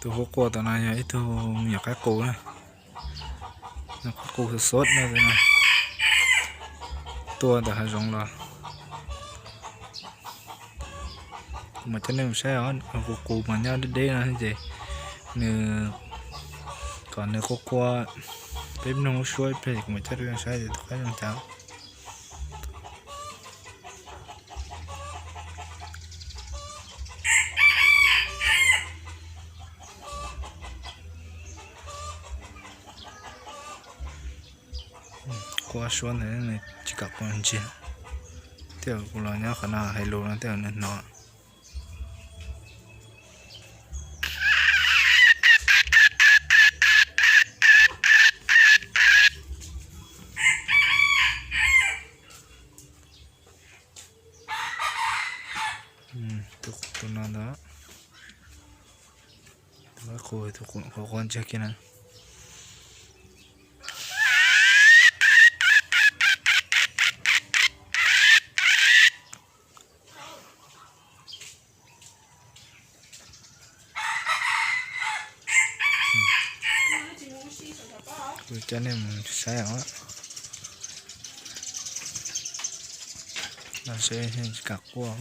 Tus quaj quaj tom no yog ib tug me nyuam qaib qus na. Qaib qus xov xov no, tua ntawm hav zoov los. Kuv mam coj nej mus saib os, qus qus mas nyob deb deb no ces nws, kom nws quaj quaj peb mloog lub suab ib pliag kuv mam coj nej saib tus qaib zoo cas. Quaj suab ntawd tsis kam quaj ntsiag. Thiab kuv los nyob qhov no hais lus no thiab nws hnov. Tus no ntag. Tus qaib qus, tus qus quaj ntsiag kiag na. Kuv coj nej mus saib os. No seb tsis kam quaj.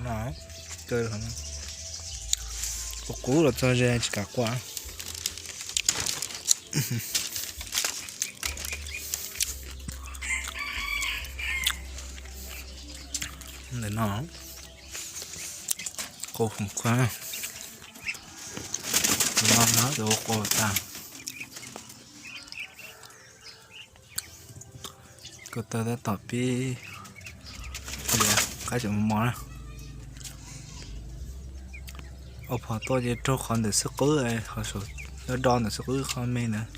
No, qus qus los txog ze tsis kam quaj. Ntawm no, qus qus, no no tus quaj tag. Ko taw tab tom pib lias qab tseem mos mos na. Ua phom tuaj ces raug qhov ntawm xub qwb, qhov saum do do ntawm xub qwb qhov me ntawd.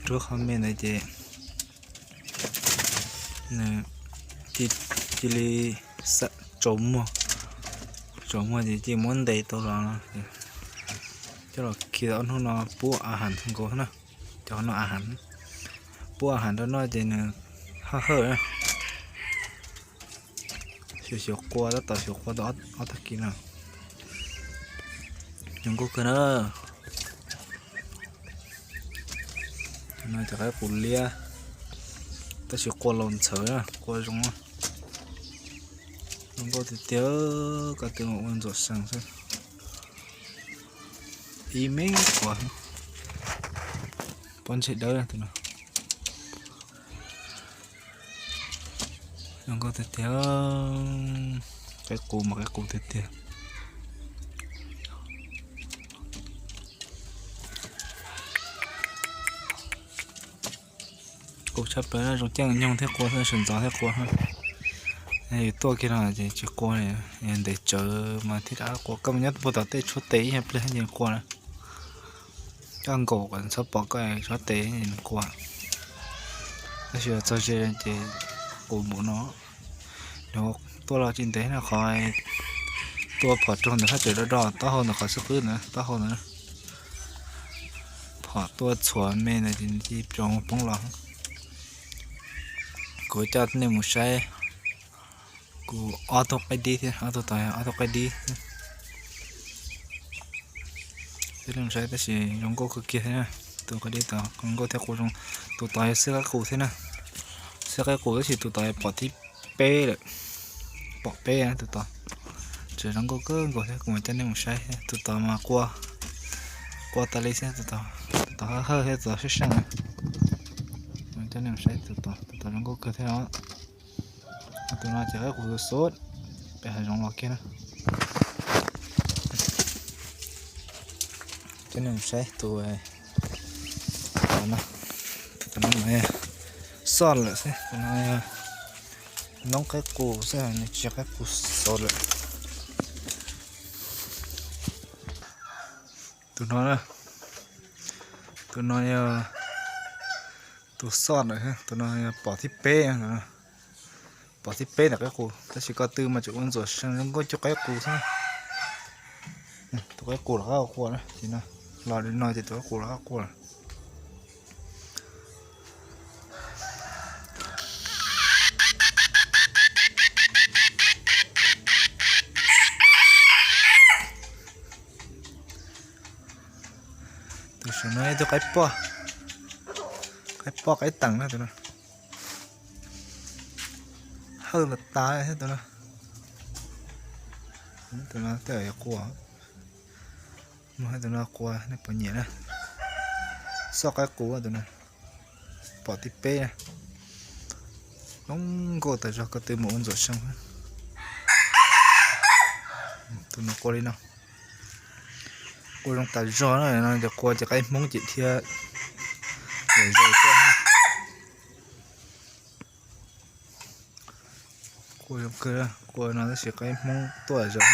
Raug qhov me ntawd ces nws cia li tsaus muag, tsaus muag ces cia muab ntes tau los coj los khi ob hnub no pub a has nkaus na. Cov no a has, pub a has rau noj ces nws haj hawj na. Xyov xyov quaj, tab tom xyov quaj tau ob tag kis no. Zoo nkauj kawg na. No cov qaib qus liab, tab sis quaj laus ntxhawv, quaj zoo, zoo nkauj tiag tiag. Koj twb ua ntxuam sees xwb. Ib me quas pob ntseg dawb tus no. Zoo nkauj tiag tiag. Qaib qus mas qaib qus tiag tiag. Qus tshaj plaws, zoo caij nyoog thiab quaj, sawv ntxov thiab quaj. Yus tuaj kiag no ces tsis quaj, ntev tsawv mas thiaj rov quaj. Koj mus nyob puag tom tej tshuab tes ib nyuag pliag ces quaj na. Koj nkaum kom txhob pom koj tshuab tes nws quaj. Tab sis txog ze ces qus npaum no. Nws tuaj los tsis ntev no, qhov tua phom raug ntawd haj tseem do do taub hau ntawm qhov xub qwb ntawd, taub hau ntawd. Phom tua txhuam me ntawd ces nws cia li poob los. Kuv coj nej mus saib kuv ob tug qaib dib thiab, ob tug tod ob tug qaib dib thiab. Coj nej mus saib tab sis zoo nkauj kawg kiag thiab. Tus qaib dib tod zoo nkauj thiab qus zoo. Tus tod yog xwb qaib qus thiab na. Xwb qaib qus tab sis tus tod pom thib peb lawm. Pom peb tus tod. Tseem zoo nkauj kawg nkaus thiab, kuv mam coj nej mus saib. Tus tod mas quaj, quaj tas li xwb, tus tod haj hawj thiab, tus tod sab seej. Kuv mam coj nej mus saib tus tod, tus tod zoo nkauj kawg thiab os. Tus no ces qaib qus xov xov, pem hav zoov los kiag na. Coj nej mus saib tus, tus no, tus no mas xoj lawm xwb, tus no yog noob qaib qus xwb, nws tsis yog qaib qus xov lawm. Tus no, tus no yog tus xoj lawm, tus no yog pom thib peb. Pom thib peb ntawm qaib qus, tab sis ko tw mas tseem ua ntxuam seev zoo nkauj cuag qaib qus xwb. Tus qaib qus rov qab qua na, ces no, los li no ces tus qaib qus rov qab qua lawm. Tus saum no yog tus qaib poj, qaib poj qaib teem na tus no. Hawj los tas thiab tus no. Tus no tej zaum yuav qua, mus hais tus no qua nej puas nyiam na. Xoj qaib qus tus no, pom thib peb na. Zoo nkauj tas zog, ko tw mus ua ntxuam seev. Tus no qua li no. Qua zoo tas zog na, no ces qua ces qaib Hmoob ces thiab. Qua zoo kawg, qua no tab sis qaib Hmoob tuaj zog.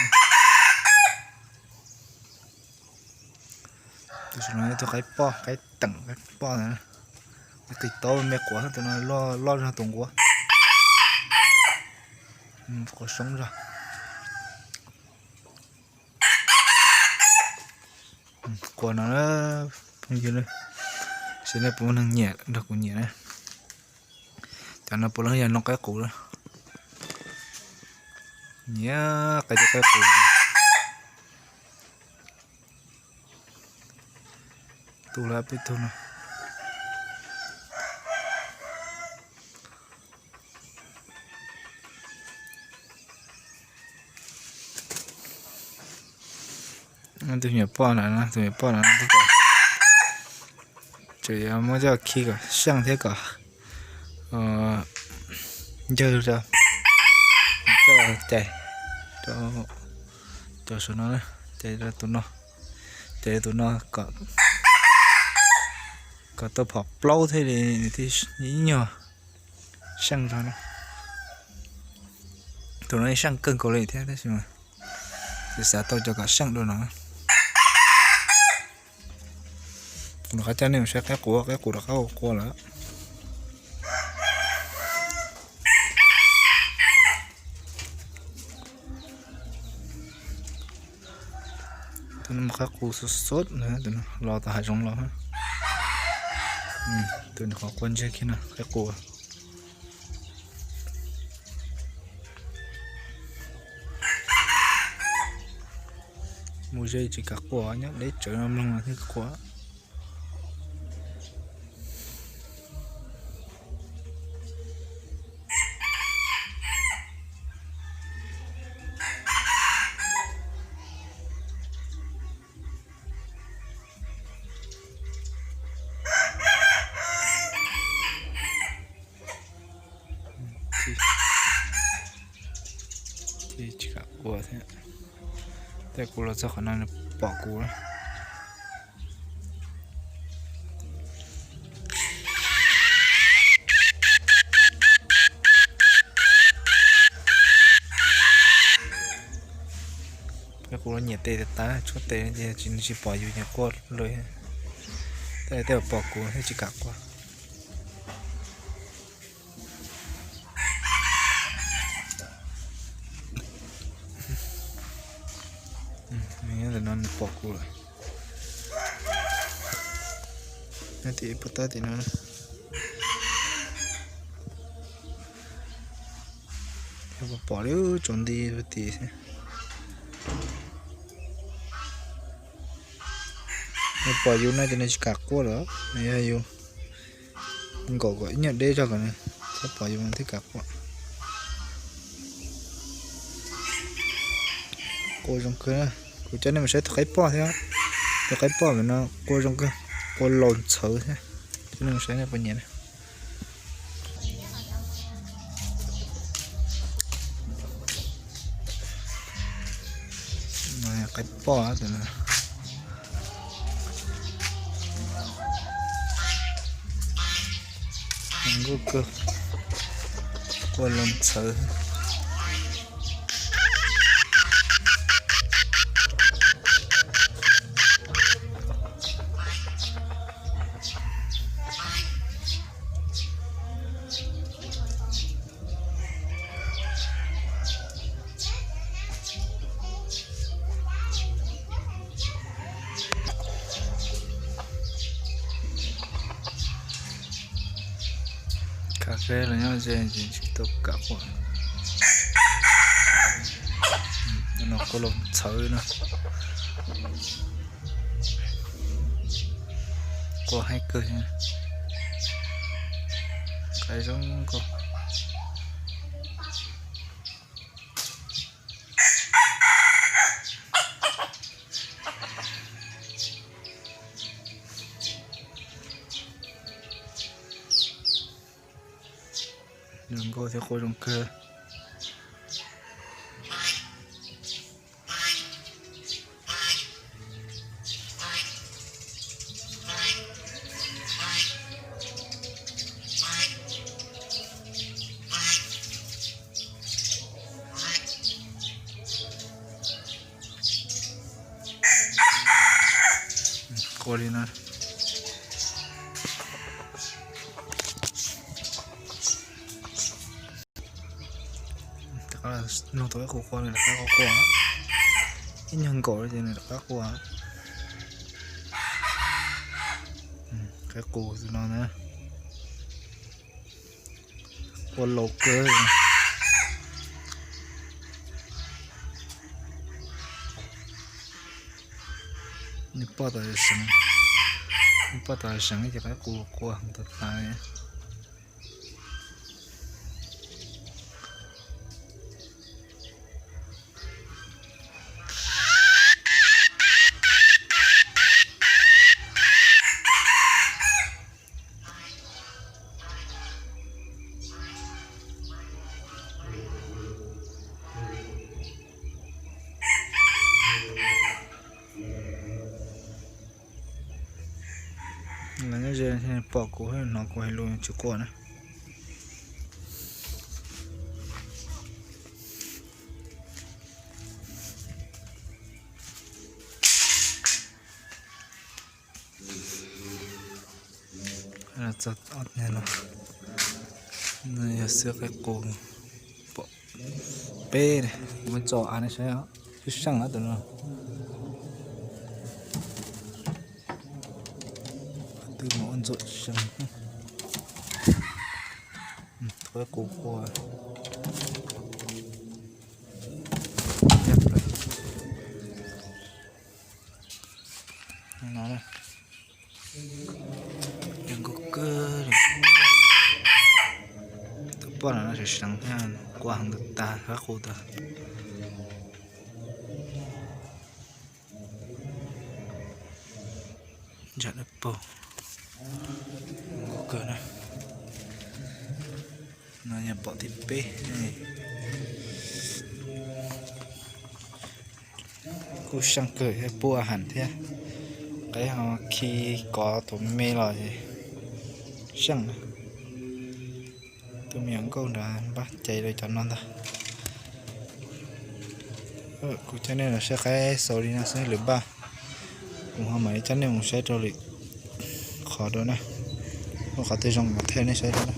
Tus saum no yog tus qaib poj qaib teem qaib poj ntawd. Qis taub me quav, tus no loj zog tus nquab. Quav soob zog. Qua no na, phooj ywg, seb nej puas muaj neeg nyiam nrog kuv nyiam na. Cov no puav leej yog noob qaib qus na. Nyiam qaib, qaib qus. Tu lawm peb tug no. Tus me nyuam poj na, tus me nyuam poj na, tseem yuav muab coj khi kom seej thiab kom ncawg rau, coj cais rau saum no, cais rau tus no, cais rau tus no kom tau phom plaub thiaj li nws thiaj ib nyuag seej zog na. Tus no seej kawg nkaus li thiab tab sis mas tsis xav tau cov kom seej dua no. Kuv rov qab coj nej mus saib qaib qus, qaib qus rov qab qua lawm. Tus no qaib qus xub xub na, tus no los tom hav zoov los. Tus no qhov qua ntseg kiag no qaib qus. Mus ze tsis kam qua, nyob deb tsawv no mloog no thiaj qua. Tsis kam qua thiab. Tej kuv los txog qhov no nws pom kuv. Kuv los nyiam tes tas tas, tshuab tes ces tsis, nws tsis pom yus nyiam qua lawm. Tej, tej pom kuv thiaj tsis kam qua. Nyob ntawm no nws pom kuv lawm. Nyob tim puag ta tim no. Yog pom li tsaus nti tim thiab. Nws pom yus no ces nws tsis kam qua lawm, nws yog yus nkaum kom ib nyuag deb zog kom nws txhob pom yus thiaj kam qua. Qua zoo kawg, kuv coj nej mus saib tus qaib poj thiab. Tus qaib poj no qua zoo kawg, qua laus ntxhawv thiab. Coj nej mus saib nej puas nyiam na. Qaib poj, zoo nkauj kawg, qua laus ntxhawv. Cà phê los nyob ze tsis tau kam quaj. No quaj los txhawv na. Quaj heev kawg. Qaib zoo nkauj. Zoo nkauj thiab quaj zoo kawg. Quaj li no. Nug tau qaib qus quaj, nws rov qab quaj. Ib nyuag nkaum ces nws rov qab quaj. Qaib qus tus no na, quaj laus kawg. Nws poj tau seev, nws poj tau seev ces qaib qus quaj tas tas. Lawv nyob ze pom kuv hnov kuv hais lus tsis quaj na. Txog no, no yog xwb qaib qus peb, muab tso av nej saib, tib seej tus no. Twb mus ua ntxuam tsis seev. Qaib qus quaj. Zoo nkauj kawg li. Tus poj no seev seev thiab, quaj heev tas tas, qaib qus tas. Ntsa dawb paug, zoo nkauj kawg na. No yog pom thib peb. Kuj seej kawg thiab, pub a has thiab. Qaib ho khi kov tus me los seej na. Tus me nyuam nkauj nrad npaj cais rau cov no ntag. Kuv coj nej los saib qaib xaus li no xwb lwm npaj. Kuv ho mam li coj nej mus saib rau lwm qhov dua na. Muaj qhov twg zoo kuv mam thaij nej saib dua na.